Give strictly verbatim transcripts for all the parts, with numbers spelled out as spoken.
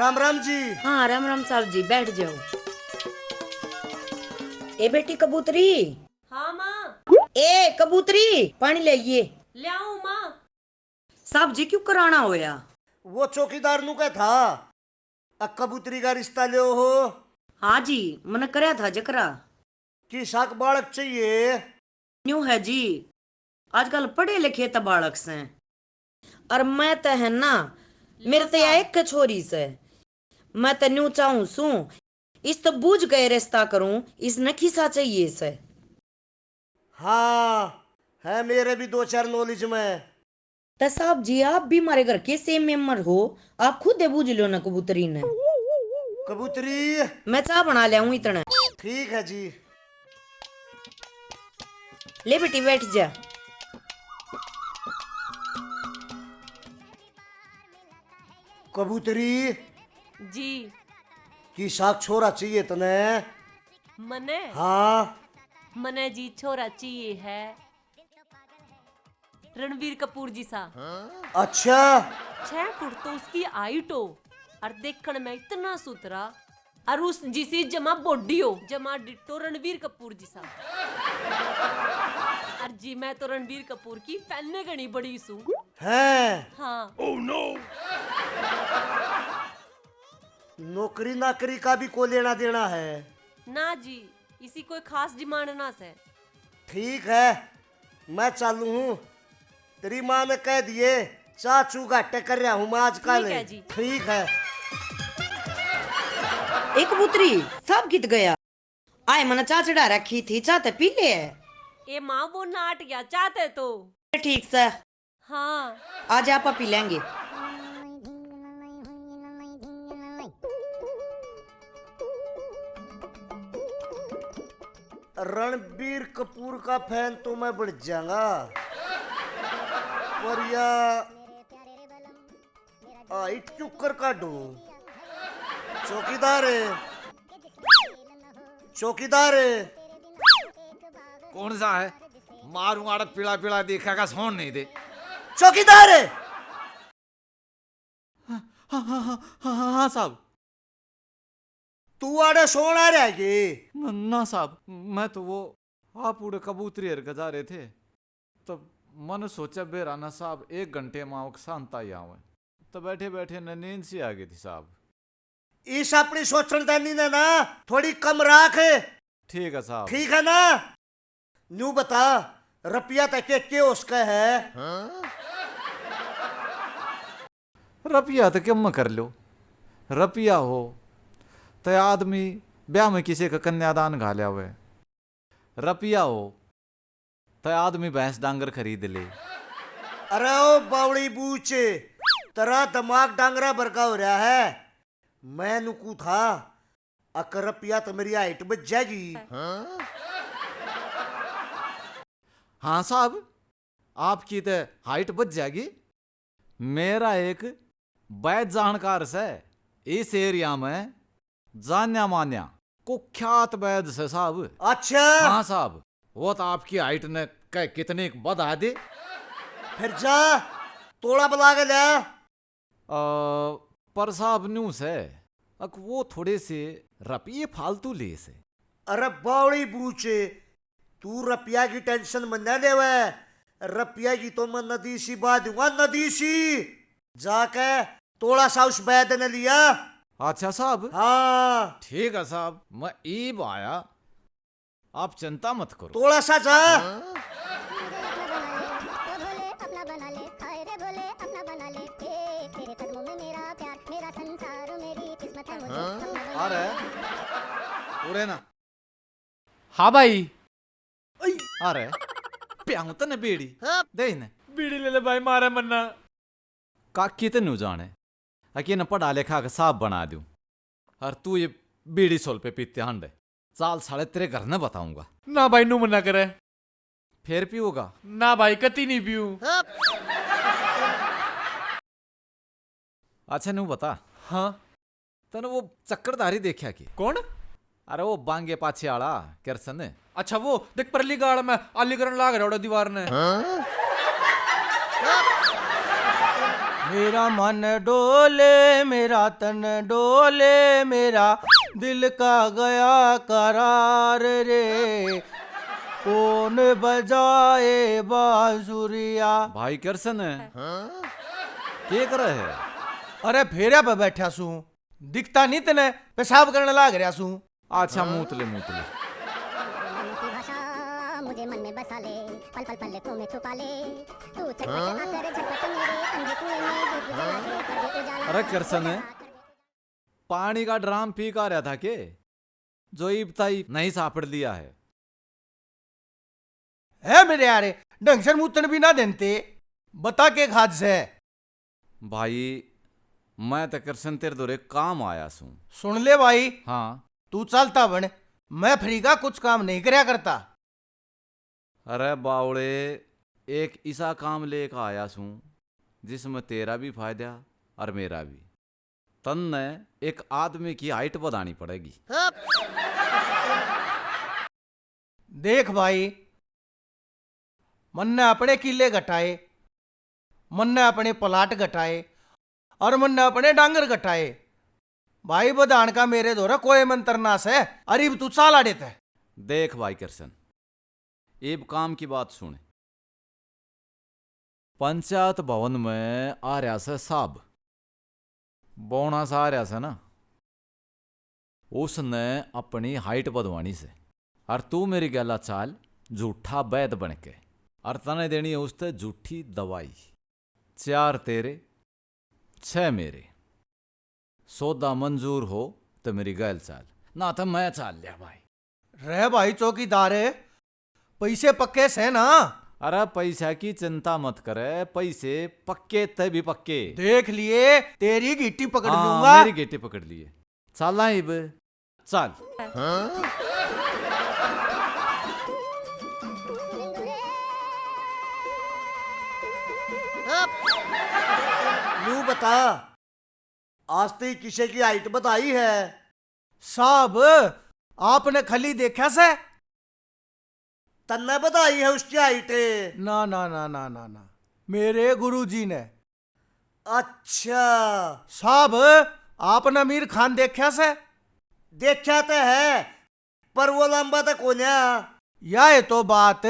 राम राम जी। हाँ, राम राम साहब जी, बैठ जाओ। ए बेटी कबूतरी। हाँ माँ। ए कबूतरी, पानी ले आइए। ले आऊं माँ। साहब जी क्यों कराना होया? वो चौकीदार नु कह था, अ कबूतरी का रिश्ता लियो हो। हाँ जी, मने करया था जकरा। किसाक बालक चाहिए? न्यू है जी, आजकल पढ़े लिखे तो बालक से। और मैं तो है ना, मेरे तो या एक छोरी से। मैं तो न्यू चाहूँ सू, इस तो बूझ के रिश्ता करूँ, इसने खिसा चाहिए से। हाँ, है मेरे भी दो चार नॉलेज में। तो साहब जी, आप भी हमारे घर के सेम मेंबर हो, आप खुद ही बूझ लो ना कबूतरी ने। कबूतरी। मैं चाय बना ले आऊं इतने। ठीक है जी। ले बेटी, बैठ जा। कबूतरी। जी। किसाक छोरा चाहिए तने? मने? हाँ। मने जी छोरा चाहिए है रणबीर कपूर जी सा। अच्छा। छह फुट तो उसकी हाइट हो, और देखण में इतना सुथरा, और उस जिसी जमा बॉडी हो, जमा डिट्टो रणबीर कपूर जी सा। और जी, मैं तो रणबीर कपूर की फैन घणी बड़ी सू। हैं? हाँ। नौकरी नाकरी का भी कोई लेना देना है? ना जी, इसी कोई खास डिमांड ना से। ठीक है, मैं चालू हूँ। तेरी माँ ने कह दिए, चाचू घाटे कर रहा हूँ मैं आजकल। ठीक है जी। ठीक है। एक कबूतरी, साहब कित गया? आए, मने चाय चढ़ा रखी थी, चाय ते पी ले। ए माँ, वो नाट गया चाय ते तो। ठीक से। हाँ। आज आप पी लेंगे। रणबीर कपूर का फैन तो मैं बन जाऊंगा, पर या हाइट क्यों कर काढूं? चौकीदार, चौकीदार। कौन सा है? मारूं आड़ पीला पीला देखेगा, सोन नहीं दे। चौकीदार। हाँ, हाँ, हाँ, हाँ, हाँ, हाँ, साहब। तू आड़े सोण आ रहा है के? न-, ना साहब, मैं तो वो आप उड़े कबूतरी हर के जा रहे थे, तब मन सोचा बेरा ना साहब, एक घंटे में आवक शांत आई आवे, तो बैठे बैठे न नींद सी आ गई थी साहब। इस अपनी सोचणदानी ने ना थोड़ी कम राख। ठीक है साहब। ठीक है ना? न्यू बता, रपिया तै के, के उसका है? रपिया तो किम कर लो, रपिया हो तो आदमी ब्याह में किसी का कन्यादान घा ल्यावे, रपिया हो तो आदमी भैंस डांगर खरीद ले। अरे ओ बावड़ी बूच, तेरा दिमाग डांगरा बरका हो रहा है। मैं नुकू था, अक रपिया तो मेरी हाइट बच जाएगी। हाँ साहब, आपकी तो हाइट बच जाएगी। मेरा एक वैद जानकार से इस एरिया में, जान्या मान्या कुख्यात वैद से साहब। अच्छा। हाँ साहब, वो तो आपकी हाइट ने कह कितने बढ़ा दे। फिर जा, तोड़ा बुला के ले। अ, पर साहब न्यू से, अक वो थोड़े से रपिये फालतू ले से। अरे बावड़ी बूच, तू रपिया की टेंशन मत ना लेवे, रपिया की तो मैं नदी सी बहा दूंगा, नदी सी। जाके तोड़ा सा उस बैद ने लिया। अच्छा साहब। हाँ। ठीक है साहब, मैं ईब आया, आप चिंता मत करो। तोड़ा सा जा। हाँ? अरे, उरे ना। हाँ भाई। अरे, प्याऊं तने बीड़ी। हाँ। दे इन्हें। बीड़ी ले ले भाई, मारे मन्ना। काकी ते न्यू जाने, अके न पढ़ा लिखा के साहब बना दूं, और तू ये बीड़ी सोल पे पीते हांडे। चाल साले, तेरे घर न बताऊंगा। ना भाई, नू मना करे। फिर पीऊगा? ना भाई, कती नहीं पीऊं। अच्छा, नू बता। हाँ। तने वो चक्करधारी देखा के? कौन? अरे वो बांगे पाछे आला किरसन। अच्छा, वो देख परली गाल में आली करन लाग रहा दीवार ने। हाँ? मेरा मन डोले, मेरा तन डोले, मेरा दिल का गया करार रे, कौन बजाए बांसुरिया। भाई कृष्ण, के करे है? अरे फेरा पे बैठा सूं, दिखता नहीं तने, पेशाब करने लाग रहा सूं। अच्छा, मूत ले, मूत ले। मन की भाषा मुझे मन में बसा ले, पल पल पलकों में छुपा ले। तू छटपट आकर झटपट मेरे अंधे कुएं में डूब जला दे, कर दे उजाला, अरे कर दे कृष्ण, उजाला, कर दे। पानी का ड्राम पी का रहा था के, जो इब ताई नहीं सापड़ लिया है? है मेरे यारे, ढंग से मूतन भी ना देते, बता के खाद से। भाई, मैं तो कृष्ण तेरे धोरे काम आया सूं। सुन ले भाई, हाँ। तू चलता बन, मैं फ्री का कुछ काम नहीं करया करता। अरे बावले, एक इसा काम लेकर आया सूं, जिसमें तेरा भी फायदा और मेरा भी। तन्ने एक आदमी की हाइट बढ़ानी पड़ेगी। देख भाई, मन्ने अपने किले घटाए, मन्ने अपने प्लाट घटाए और मन्ने अपने डांगर घटाए। भाई, बधान का मेरे धोरे कोई मंत्र ना से। अरे, इब तू चाल आड़े तै। देख भाई कृष्ण, इब काम की बात सुन। पंचायत भवन में आ रहा से साहब, बोनस आ रहा से ना, उसने अपनी हाइट बढ़वानी से। और तू मेरी गैला चाल, झूठा वैद बन के, और तने देनी है उसते झूठी दवाई। चार तेरे, छह मेरे। सौदा मंजूर हो तो मेरी गैल चाल, ना तो मैं चाल लिया भाई। रे भाई चौकीदार, पैसे पक्के से ना? अरे, पैसा की चिंता मत करे, पैसे पक्के ते भी पक्के। देख लिए, तेरी गिट्टी पकड़ हाँ, लूंगा। मेरी गिट्टी पकड़ लिए। चाला इब, चल। न्यू बता, आज तई किसे की हाइट बताई है? साहब, आपने खली देखा से? तन्ने बताई है उसकी हाइट? ना, ना, ना, ना, ना, ना, मेरे गुरुजी ने। अच्छा। साहब, आपने अमीर खान देखा से? देखा तो है, पर वो लंबा तो कोन्या। या तो बात,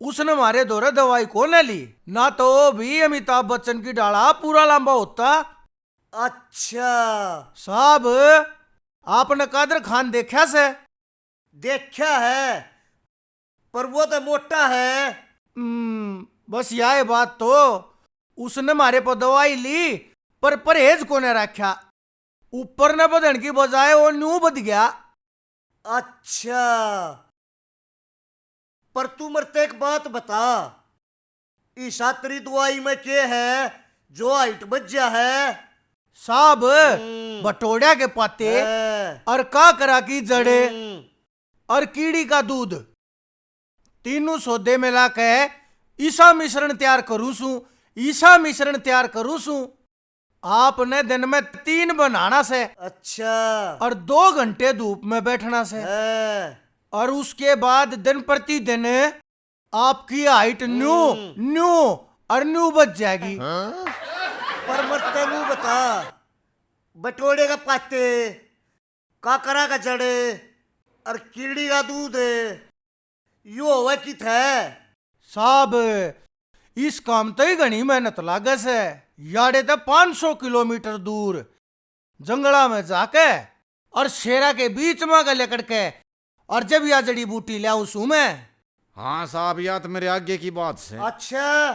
उसने मारे धोरे दवाई कोने ली, ना तो भी अमिताभ बच्चन की डाला पूरा लंबा होता। अच्छा। साहब, आपने कादर खान देखा से? देखा है, पर वो तो मोटा है। हम्म, बस याए बात तो, उसने मारे पर दवाई ली, पर परहेज कोने रखा। ऊपर न बधण की बजाय वो न्यू बध गया। अच्छा, पर तू मरते एक बात बता, इसा तेरी दवाई में के है जो हाइट बज्या है? साहब, हम्म। बटोड़्या के पाते है। और काकरा की जड़ हम्म। और कीड़ी का दूध, तीनों सौदे मिला के ईसा मिश्रण तैयार करूं सूं, ईसा मिश्रण तैयार करूं सूं। आपने दिन में तीन बनाना से। अच्छा। और दो घंटे धूप में बैठना से। हाँ। और उसके बाद दिन प्रतिदिन आपकी हाइट न्यू, हम्म। न्यू और न्यू बच जाएगी। हाँ? पर मत तू बता, बटोड़े का पाते, काकरा का जड़ और कीड़ी का दूध, यो होवे कित है? साहब, इस काम तई घणी मेहनत लागे से। याड़े ते पाँच सौ किलोमीटर दूर जंगला में जाके और शेरा के बीच में के लिकड़ के और जब या जड़ी बूटी ल्याऊं सूं मैं। हाँ साहब, या तो मेरे आगे की बात से। अच्छा।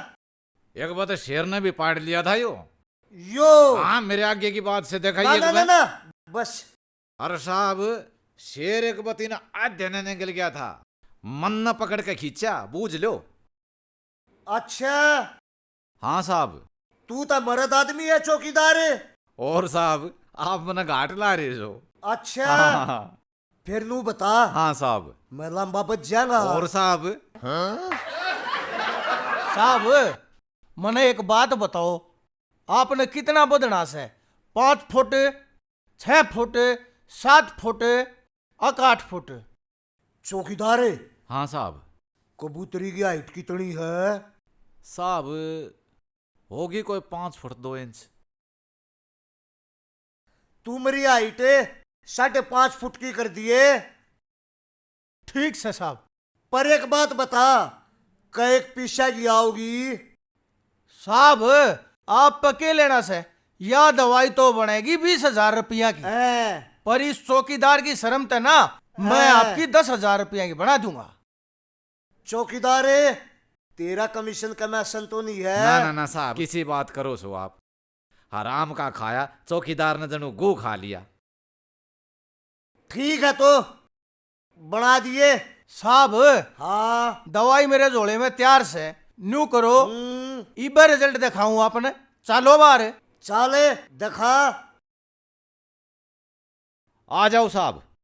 एक बार तो शेर ने भी पाड़ लिया था यो। यो। हाँ, मेरे आगे की बात से देखा ना, ये ना, एक ना, बार। ना, बस। अरे साहब, शेर एक बती ने आधे ने निकल गया था, मन न पकड़ के खींचा, बूझ लो। अच्छा। हाँ साहब। तू तो मर्द आदमी है चौकीदार। और साहब, आप मने घाट ला रहे हो। अच्छा। हाँ। फिर नू बता। हाँ साहब। मैं लंबा बच जाऊंगा। और साहब। साहब, मने एक बात बताओ, आपने कितना बधना से? पाँच फुट, छह फुट, सात फुट, अक आठ फुट। चौकीदार। हाँ साहब। कबूतरी की हाइट कितनी है? साहब, होगी कोई पाँच फुट दो इंच। तू मेरी हाइट साढ़े पाँच फुट की कर दिए। ठीक से साहब। पर एक बात बता, कै एक पीसा की आओगी? साहब, आप पे के लेना से? या दवाई तो बनेगी बीस हजार रुपया की, हैं। पर इस चौकीदार की शर्म ते ना मैं हैं। आपकी दस हजार रुपया की बना दूंगा। चौकीदार, तेरा कमीशन कमीशन तो नहीं है? ना ना ना साहब, किसी बात करो सो आप। हराम का खाया, चौकीदार ने जणु गू खा लिया। ठीक है तो बना दिए। साहब, हाँ। दवाई मेरे झोले में तैयार से, न्यू करो। हम्म। इबे रिजल्ट दिखाऊं आपने। चलो बाहर। चले, दिखा। आ जाओ साहब।